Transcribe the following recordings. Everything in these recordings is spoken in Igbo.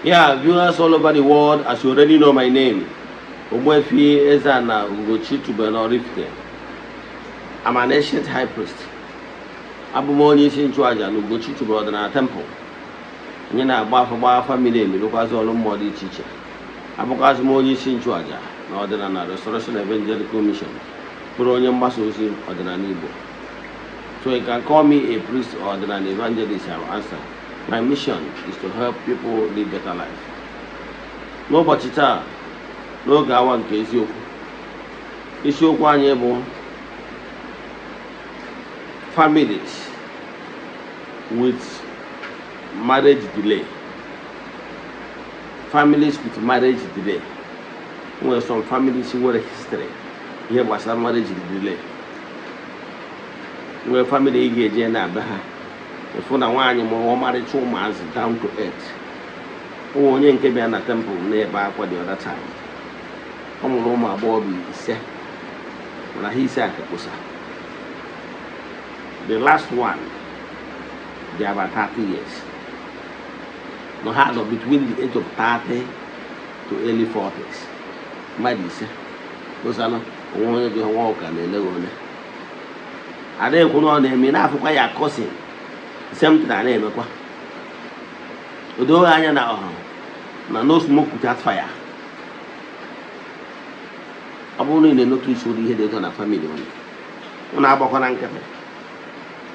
Yeah, viewers all over the world, as you already know my name, Ogbuefi Eze-Ana Ugochi Tubelu Oraifite. I'm an ancient high priest. Abụ m onye isi nchụaja na Ugochi Tubelu Ọdịnala Temple. Anyị na-agba afa, gba afa miri emi, rụkwazị ọrụ mmụọ dị iche iche. Abụkwazị m onye isi nchụaja na Ọdịnala Restoration Evangelical Mission, bụrụ onye mgbasa ozi ọdịnala Igbo. So you can call me a priest or an evangelist, I will answer. My mission is to help people live better life. N'ụbọchị taa, n'oge awa nke eziokwu, isiokwu anyị bụ families with marriage delay. Families with marriage delay. Nwere some families nwere history ihe gbasara marriage delay. Nwere family ị ga-eje na be ha, ịfụ na nwaanyị mụrụ ọmarịcha ụmụazị down to earth. Ụmụ onye nke bịa na temple na-ebe akwa the other time, ọ mụrụ ụmụ agbọghọbịa 5, mana ha 5 a ka kposa. The last one dị about 30 years. No, ha nọ between the age of 30 to early 40s. Mmadụ 5 kposalụ onwe onye dị nwa ụka na-ele onye ada ekwu na ọ na-eme na-afụkwa ya cousin, same thing a na-emekwa. O doghị anya na ọha na no smoke without fire. Ọ bụrụ na ị na-enotice ụdị ihe dị ụtọ na family unu, unu agbakwa na nkịtị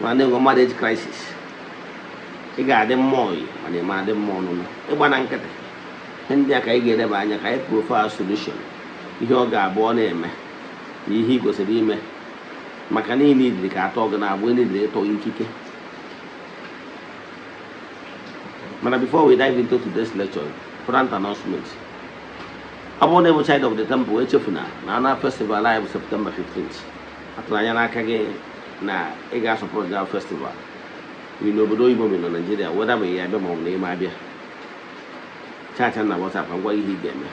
ma na-enwe marriage crisis. Ị ga-adị mmụọ oyi, mana ị ma adị mmụọ ọnụnụ ịgba na nkịtị. Ihe ndị a ka anyị ga-edeba anya ka anyị profile solution, ihe ọ ga-abụ ọ na-eme na ihe ị kwesịrị ime, maka na ị nidiri ka atọ gị na-agbụ, nidiri ịtọ ikike. Mana before we dive into today's lecture, important announcement. Ọ bụrụ na ị bụ child of the temple, echefuna na ana festival anyị bụ September 15th. Atụrụ anya n'aka gị na ị ga-asupport that festival. Ị n'obodo oyibo, ma ị nọ Naijiria, weda ma ị ya abịa ma ọ bụ na ị ma abịa, chat na WhatsApp ka ngwa ihe ị ga-eme.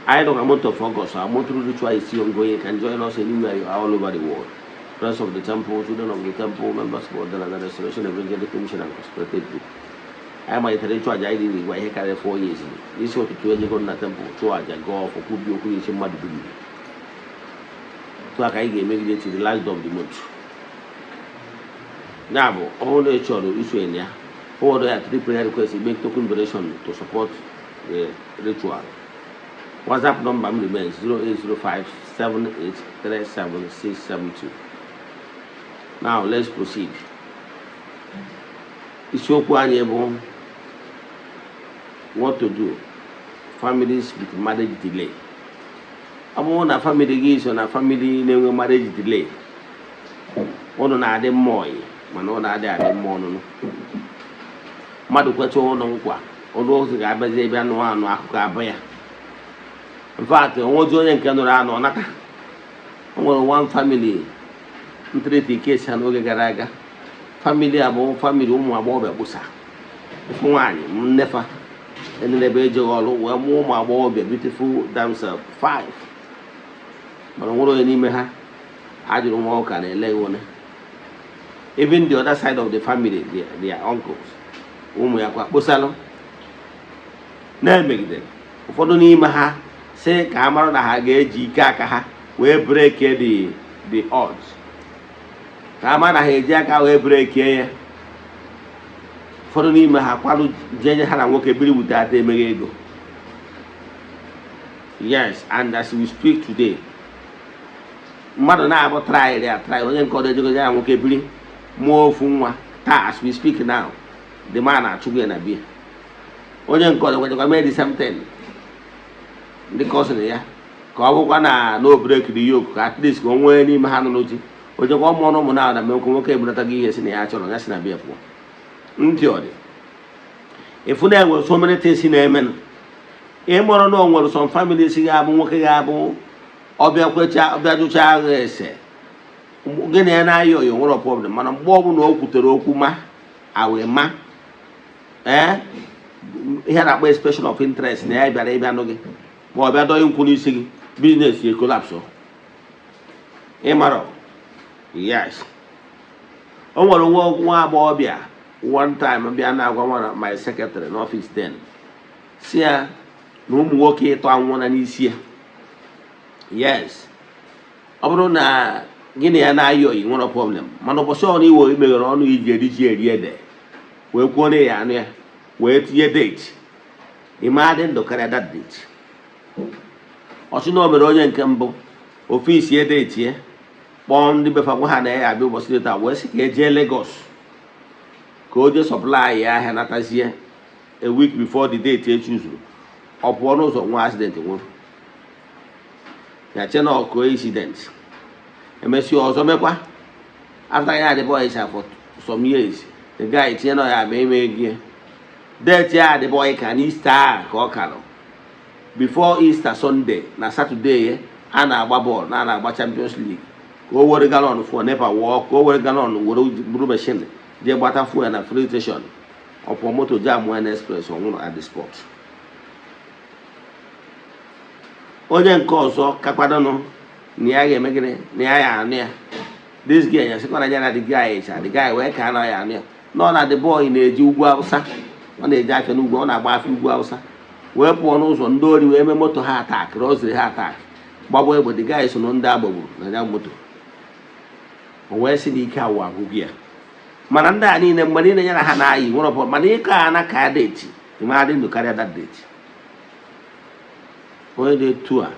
Anyị nọ na month of August. Our monthly ritual is still ongoing. You can join us anywhere you are all over the world. Friends of the temple, children of the temple, members of the Restoration Evangelical Mission and Consecrated Group. Anyị malitere ịchụ àjà anyị dị n'igwe ihe karịrị 4 years. N'isi ụtụtụ, ejego na temple chụọ àjà, gọọ ọfọ, kwubi okwu n'isi mmadụ dum. Tụ a ka anyị ga-emegide till the last day of the month. Ya bụ, ọ bụrụ na ị chọrọ isonye na ya, forward ya three prayer requests, make token donation to support the ritual. WhatsApp number m remains 08057837672. Now let's proceed. Isiokwu anyị bụ what to do families with marriage delay. Ọ bụrụ na family gị so na family na-enwe marriage delay, ụnụ na-adị mma ọyị, mana ụnụ adịghị adị mma ọnụnụ. Mmadụ kwecha ụnụ nkwa, ụnụ ozi ga-abịazi bịa nụ anụ akụkọ abụ ya. In fact, onwezi onye nke nụrụ anụ ọ nata. O nwere one family ntreat case ha n'oge gara aga. Family a bụ family ụmụ agbọghọbịa kpụsa. Ịfụ nwaanyị nnefa enenebe ejeghị ọrụ wee mụọ ụmụ agbọghọbịa, beautiful damsel five, mana nwere onye n'ime ha ajụrụ nwa ụka na-ele one. Even the other side of the family, their uncles, ụmụ ya kwa kposalụ na-emegidere. Ụfọdụ n'ime ha sị ka a mara na ha ga-eji ike aka ha wee break the odds, ka a mara na ha eji aka wee break ya. Ụfọdụ n'ime ha kwarụ jenye ha na nwoke biri wute ata emeghe ego. Yes, and as we speak today, mmadụ na-abụ try ya try, onye nke ọdụ ejego ya nwoke biri mụọ ofu nwa. Taa, as we speak now, the man na-achụgbu ya na bia. Onye nke ọzọ kwechakwa mee the same thing. Ndị cousin ya, ka ọ bụkwa na no break the yoke, ka at least ka o nwee n'ime ha nụrụ di, o jekwa mụọ ụmụ na na mekwa nwoke ebunataghị ihe si na ya chọrọ ya si na bia pụọ. Ntị ọ dị ịfụ na enwere so many things na-emenụ. Ịmụrụ na o nwere some families ga-abụ nwoke ga-abụ ọbịa kwecha, ọbịa jụcha agha ese gị na ya na-ayọ ọyọ, nwere problem. Mana mgbe ọbụla o kwutere okwu ma awe ma ee, ihe a na-akpọ expression of interest na ya bịara ịbịa nụ gị, ma ọ bịa dọghị nkwụ n'isi gị, business ya collapse. Ịmarọ? Yes, o nwere nwa nwa agbọghọbịa One time bịa na-agwa nwa my secretary n'office then, si ya na ụmụ nwoke ịtọ anwụọla n'isi ya. Yes, ọ bụrụ na gị na ya na-ayị oyi, nwere problem, mana ụbọchị ọrụ iwe imeghere ọnụ iji eri ji eri ede wee kwuo na ya anụ ya wee tinye date, ime adị ndụ karịa that date. Ọchị na o mere onye nke mbụ, ofisi date ya, kpọọ ndị befa, gwa ha na ya abịa ụbọchị dị taa, wee sị ka e jee Lagos ka o jee supply ya ahịa, natazie a week before the date e chuzuru. Ọ pụọ n'ụzọ, nwa accident, nwụrụ. Ya che na ọ coincidence. Emesịa, ọzọ mekwa after ya dị boy for some years. The guy tinye na ya ma eme ego date ya dị boy ka n'Easter a ka ọ kalụ before Easter Sunday na Saturday a na-agba bọọlụ na a na-agba Champions League, ka o were gallon fuel NEPA wụọ, ka o were gallon were buru machine jee gbata fuel na filling station. Ọpụọ, moto jam ya na express, ọ nwụrụ at the spot. Onye nke ọzọ kakwadonụ na ya ga-eme gịnị na ya ya anụ ya, this girl ya sịkwa na ya na the guy cha, the guy wee ka anọ ya anụ ya nọ na the boy na-eji ugwu Awụsa, ọ na-eje afịa n'ugwu, ọ na-agba afịa ugwu Awụsa, wee pụọ n'ụzọ, ndị ori wee mee moto ha attack, rọziri ha attack, gbagba egbe. The guy so na ndị agbagburu na ya moto. O wee sị na ike awụ agwụgwụ ya. Mana ndị a niile, mgbe niile ya na ha na-ayị, nwere ọbụ, mana ịkọ a na ka date ịma dị ndụ karịa that date. Onye dị etu a,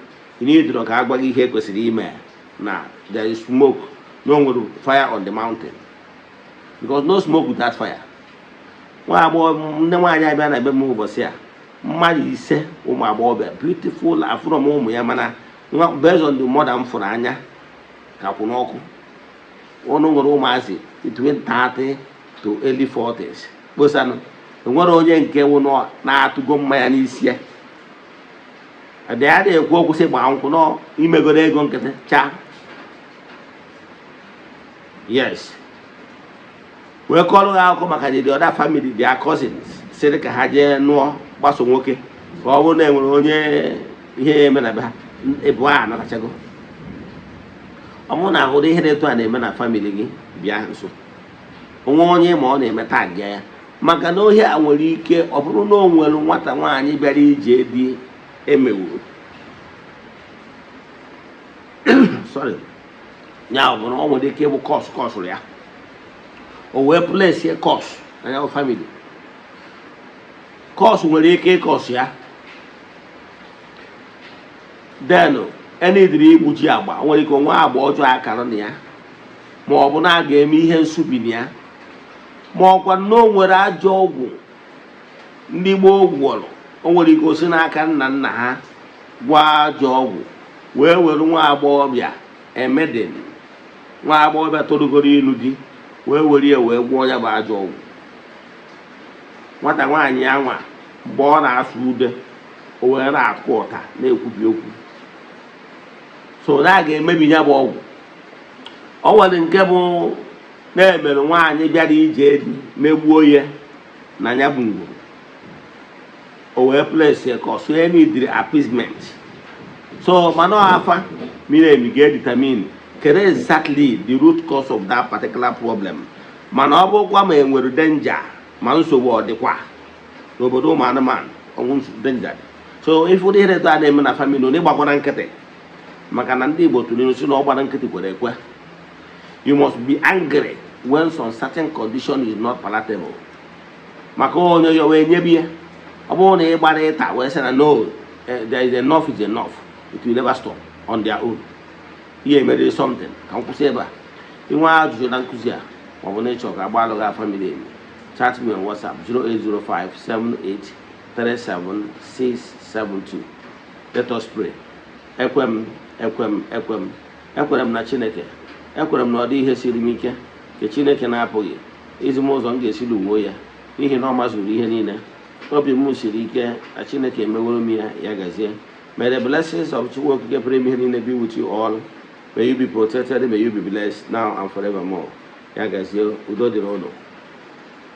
ị na-edoro ka a gwa gị ihe kwesịrị ime na there is smoke, no nwere fire on the mountain, because no smoke without fire. Nwa agbọghọ, nne nwaanyị abịa na be m ụbọchị a, mmadụ ise, ụmụ agbọghọbịa beautiful, afụrọ m ụmụ ya, mana based on the mother m fụrụ anya ka kwụ n'ọkụ. Ụnụ nwere ụmụazị between 30 to early 40s kposanụ. Enwere onye nke wụ na-atụgo mmanya n'isi ya dị ya na-ekwu okwu sị gbaa nkwụ nọ imegoro ego nkịtị cha. Yes, wee kọrọ ha akụkọ maka the other family, their cousins, sịrị ka ha jee nụọ gbaso nwoke, ka ọ bụrụ na enwere onye ihe ya eme na be ha ịbụ a anatachago. Ọ bụrụ na ahụrụ ihe dị etu a na-eme na family gị, bịa nso onwe onye ma ọ na-eme, tag ya, maka na ohi a nwere ike ọ bụrụ na o nwere nwata nwaanyị bịara ije dị emewuru, sorry, ya ọ bụrụ ọ nwere ike ịbụ curse curseụrụ ya, o wee place curse na ya family. Curse nwere ike ịcurse ya, then enidiri igbuji agba. O nwere ike onwe agba ọjọọ akara na ya, ma ọ bụ na a ga-eme ihe nsubi na ya, ma ọkwa na o nwere ajọ ọgwụ ndị gboo gwọrọ. O nwere ike osi n'aka nna nna ha gwa ajọ ọgwụ, wee were nwa agbọghọbịa emedin, nwa agbọghọbịa torugoro ịlụ di, wee were ya wee gwọọ ya bụ ajọ ọgwụ. Nwata nwaanyị anwa, mgbe ọ na-asụ ude, o wee na-akụ ụta na-ekwubi okwu, so na a ga-emebi ya bụ ọgwụ. O nwere nke bụ na-emere nwaanyị bịara ije di, megbuo ya na ya bụ ngwuru, o wee place ya curse ya neediri appeasement. So mana ọ afa miri emi ga-determine kedu exactly the root cause of that particular problem. Mana ọ bụrụkwa ma enwere danger, ma nsogbu ọ dịkwa n'obodo ụmụ anụmanụ, ọnwụ danger dị. So ife ụdị ihe etu a na-eme na family, onye gbakwana nkịtị, maka na ndị Igbo tụrụ ilu sị na ọ gbara nkịtị kwere ekwe. You must be angry when some certain condition is not palatable, maka onye ya wee nyebe ya. Ọ bụrụ na ị gbara ịta wee sị na no, there is enough is enough, it will never stop on their own. Ihe emeriri something. Ka m kwụsị ebe a. Inwe ajụjụ na nkụzi a, maọbụ na ịchọ ka agbalụ gị afa miri emi, chat me on WhatsApp 0805 7837672. Let us pray. Ekwe m, ekwe m, ekwe m, ekwere m na Chineke. Ekwere m na ọ dị ihe siri m ike nke Chineke na-apụghị izi m ụzọ m ga-esi lụwuo ya, n'ihi na ọ mazuru ihe niile. Obi m siri ike na Chineke emeworo m ya. Ya gazie. May the blessings of Chukwu Okike pụrụ ime ihe niile be with you all. May you be protected, may you be blessed now and forevermore. Ya gazie, udo dịrị ụnụ.